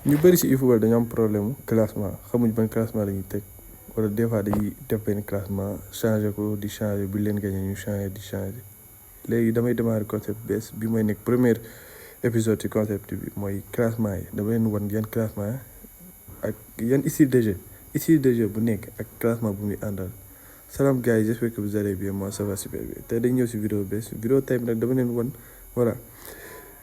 ñu bëri si eFootball dañu am problème classement xamuñ ban classement la ñuy teg wala des fois dañuy def benn classement changé ko di changé bu leen gagné ñu changé di changé léegi damay démarrer concept bees bi mooy nekk premier épisode ci concept bi mooy classement yi dama leen wan yan classement ak yan style de jeu bu nekk ak classement bu muy àndal. Salam gars yi, j'espère que vous allez bien, moi ça va super bien tey dañ ñëw si vidéo bees vidéo tey bi nag dama leen wan voilà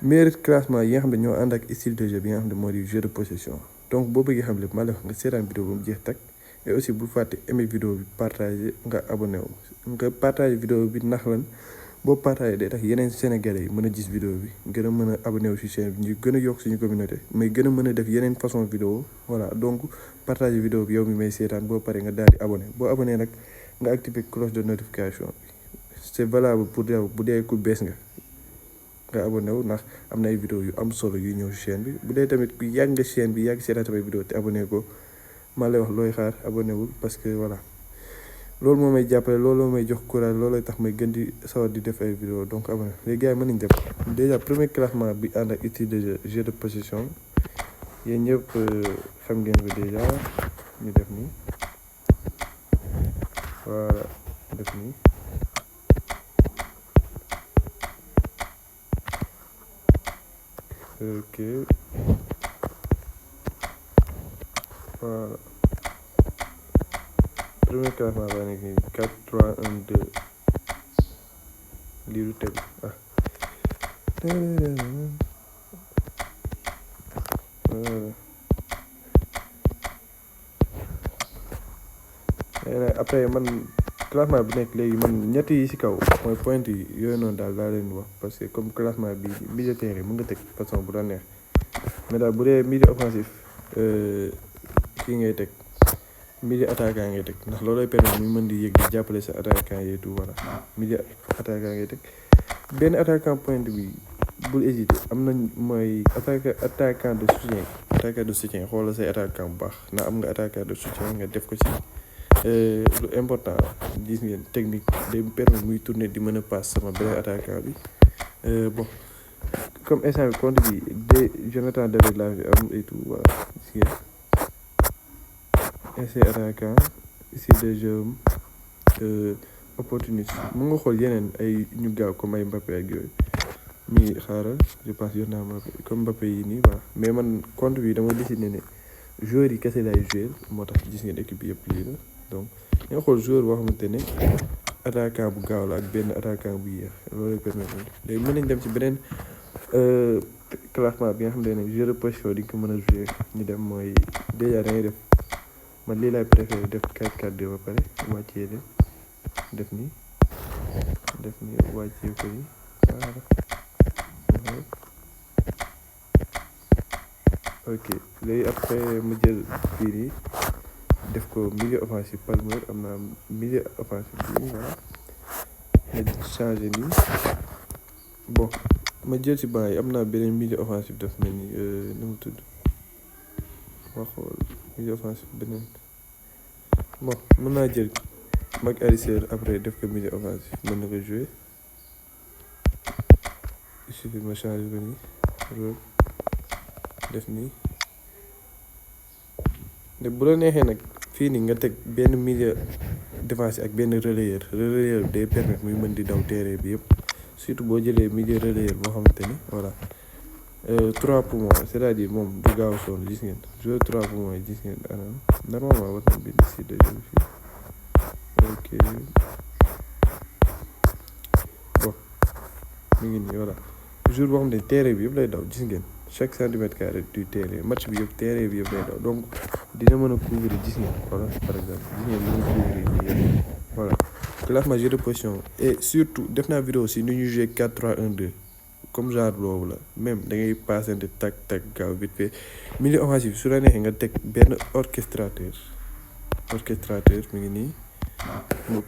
meilleur classement yi nga xam ne ñoo ànd ak style de jeu bi nga xam ne moo di jeu de possession. Donc boo bëggee xam lépp maa la wax nga seetaan vidéo ba mu jeex tag et aussi bul fàtte aimer vidéo bi partager nga abonné wu nga partager vidéo bi ndax lan boo partager day tax yeneen sénégalais yi mën a gis vidéo bi gën a mën a abonné wu si chaîne bi ñu gën a yokk suñu communauté mais gën a mën a def yeneen façon vidéo voilà donc partager vidéo bi yow mi may seetaan boo paree nga daal di abonné boo abonné nag nga activer cloche de notification bi c'est valable pour yow bu dee ku bees nga abonné wu ndax am na ay vidéo yu am solo yu ñëw si chaîne bi bu dee tamit ku yàgg nga chaîne bi yàgg seetaan samay vidéo te abonné ko maa lay wax looy xaar abonné wul parce que voilà loolu moo may jàppale loolu moo may jox courage loolu tax may gën di sawar di def ay vidéo donc abonné les gars yi mën nañ def déjà premier classement bi ànd ak style de jeu de possession yéen ñëpp xam ngeen ko déjà ñu def nii voilà def nii ok voilà premier classement baa nekk nii 4 3 1 2 lii du tegu après man classement bi nekk léegi man ñett yi ci kaw mooy point yi yooyu noonu daal daa leen wax parce que comme classement bi milieu terrain mën nga teg façon bu la neex mais daal bu dee milieu offensif kii ngay teg milieu attaquant ngay teg ndax loolooy permettre muy mën di yëg di jàppale sa attaquant yi tout voilà milieu attaquant ngay teg benn attaquant point bi bul hésiter am nañ mooy attaquant de soutien xoolal say attaquant bu baax ndax am nga attaquant de soutien nga def ko ci lu important gis ngeen technique day permettre muy tourner di mën a passe sama beneen attaquant bi bon comme instant bi compte bi de Jonathan David laa fi am et tout voilà gis ngeen essai attaquant style de jeu opportuniste mu nga xool yeneen ay ñu gaaw comme ay Mbappé ak yooyu mi xaaral je pense yor naa Mbappé comme Mbappé yi nii voilà mais man compte bi dama décidé ne joueurs yi kese lay jouer moo tax gis ngeen équipe bi yëpp lii la donc nga xool joueur boo xamante ne attaquant bu gaaw la ak benn attaquant bu yéex loolu permettre léegi mën nañ dem ci beneen classement bi nga xam ne jeu de possession di nga ko mën a jouer ñu dem mooy déjà da ngay def man lii laay préféré def 4-4-2 ba pare wàccee leen def nii wàccee ko yi voilà ok léegi après ma jël fii nii def ko milieu offensif Palmer am na milieu offensif bi voilà ma changé nii bon ma jël ci banc yi am naa beneen milieu offensif def mel ni nu mu tudd ma xool milieu offensif beneen bon mën naa jël Mac Allister après def ko milieu offensif mën na ko jouer il suffit ma changé ko nii rôle def nii de bu la neexee nag fii nii nga teg benn milieu défensif ak benn relayeur bi day permettre muy mën di daw terrain bi yëpp surtout boo jëlee milieu relayeur boo xamante ni voilà 3 poumons c'est-à-dire moom du gaaw sonn gis ngeen joueur 3 poumons yi gis ngeen anam normalement war na bind si de jeu fii ok bon mi ngi nii voilà jour boo xam ne terrain bi yëpp lay daw gis ngeen chaque centimètre carré du terrain match bi yëpp terrain bi yëpp lay daw donc dina mën a couvrir gis ngeen voilà par exemple gis ngeen li mu couvrir nii yëpp voilà classement jeu de position et surtout def naa vidéo si nu ñuy jouer 4-3-1-2 comme genre boobu la même da ngay passante tac gaaw vite fait milieu offensif su la neexee nga teg benn orchestrateur mi ngi nii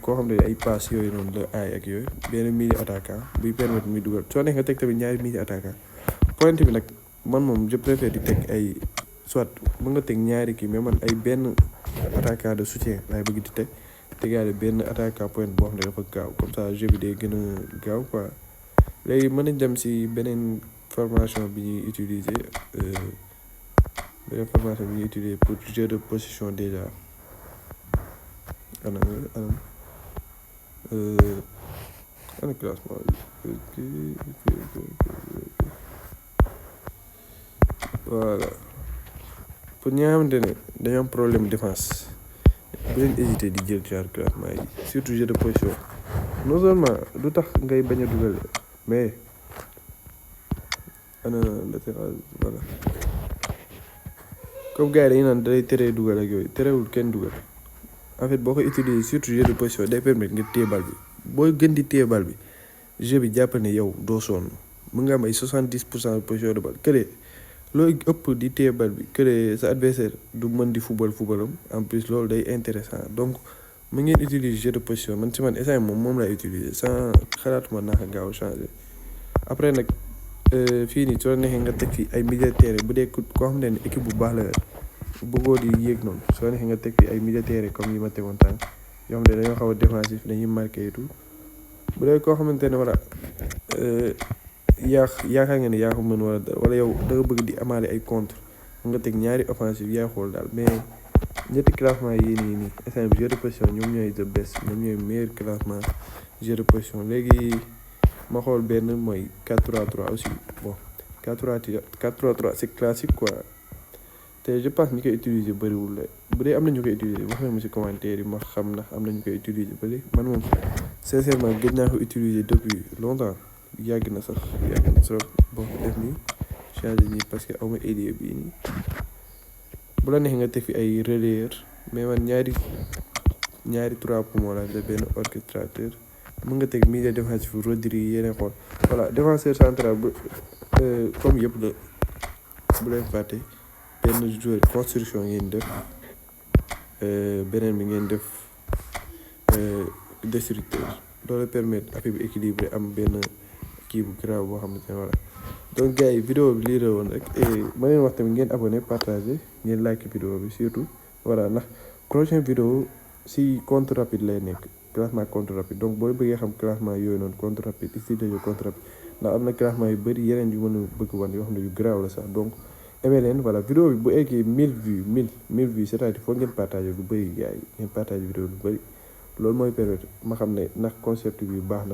koo xam ne ay passe yooyu noonu la aay ak yooyu benn milieu attaquant buy permettre muy dugal soo neexee nga teg tamit ñaari milieu attaquant point bi nag man moom je préfère di teg ay soit mën nga teg ñaari kii mais man ay benn attaquant de soutien laay bëgg di teg tegaale benn attaquant point boo xam ne dafa gaaw comme ça jeu bi day gën a gaaw quoi léegi mën nañ dem si beneen formation bi ñuy utiliser beneen formation bi ñuy utiliser pour jeu de position déjà ana classement bi voilà pour ñi nga xamante ne dañoo am problème défense bu leen hésiter di jël genre classement yi surtout jeu de position non seulement du tax ngay bañ a dugal mais ana latéral voilà comme gars yi dañu naan day teree dugal ak yooyu terewul kenn dugal en fait boo ko utiliser surtout jeu de position day permettre nga téye bal bi booy gën di téye bal bi jeu bi jàpp ne yow doo sonn mën nga am ay 70% de position de balle kële looy ëpp di téye bal bi kële sa adversaire du mën di fubalam en plus loolu day intéressant donc mu ngeen utiliser jeu de position man si man essai moom laay utiliser sans xalaatuma naka gaaw changer après nag fii nii soo neexee nga teg fi ay milieu de terrain bu dee koo xam ne équipe bu baax la bëggoo di yéeg noonu soo neexee nga teg fi ay milieu de terrain comme yi ma tegoon tànk yoo xam ne dañoo xaw a défensif dañuy marqué et tout bu dee koo xamante ne voilà yaakaar nga ne yaa ko mën wala yow da nga bëgg di amaale ay contre nga teg ñaari offensive yaay xool daal mais ñetti classement yii nii instant bi jeu de position ñoom ñooy the best ñoom ñooy meilleur classement jeu de position léegi ma xool benn mooy 4-3-3 aussi bon 4-3-3 c'est classique quoi te je pense ni koy utiliser bëriwul la bu dee am na ñu koy utiliser wax na ma ci commentaire yi ma xam ndax am na ñu koy utiliser bëri man moom sincèrement gëj naa ko utiliser depuis longtemps yàgg na trop bon def nii changer nii parce que aw ma ailier bii nii bu la neexee nga teg fi ay relayeur mais man ñaari 3 poumons la def benn orchestrateur mën nga teg milieu défensif Rodri yeneen xool voilà défenseur central bu comme yëpp la bu leen fàtte benn joueur construction ngeen def beneen bi ngeen def destructeur loolu permettre affaire bi équilibré am benn kii bu grave boo xamante ne voilà donc gars yi vidéo bi lii la woon rek ma leen wax tamit ngeen abonné partagé ngeen like vidéo bi surtout voilà ndax prochaine vidéo si compte rapide lay nekk classement compte rapide donc boo bëggee xam classement yooyu noonu compte rapide utiliser compte rapide ndax am na classement yu bëri yeneen yu mën a bëgg wan yoo xam ne yu grave la sax donc aimé leen voilà vidéo bi bu eggee 1000 vues c'est-à-dire foog ngeen partagé lu bëri gars yi ngeen partagé vidéo lu bëri loolu mooy permettre ma xam ne ndax concept bi baax na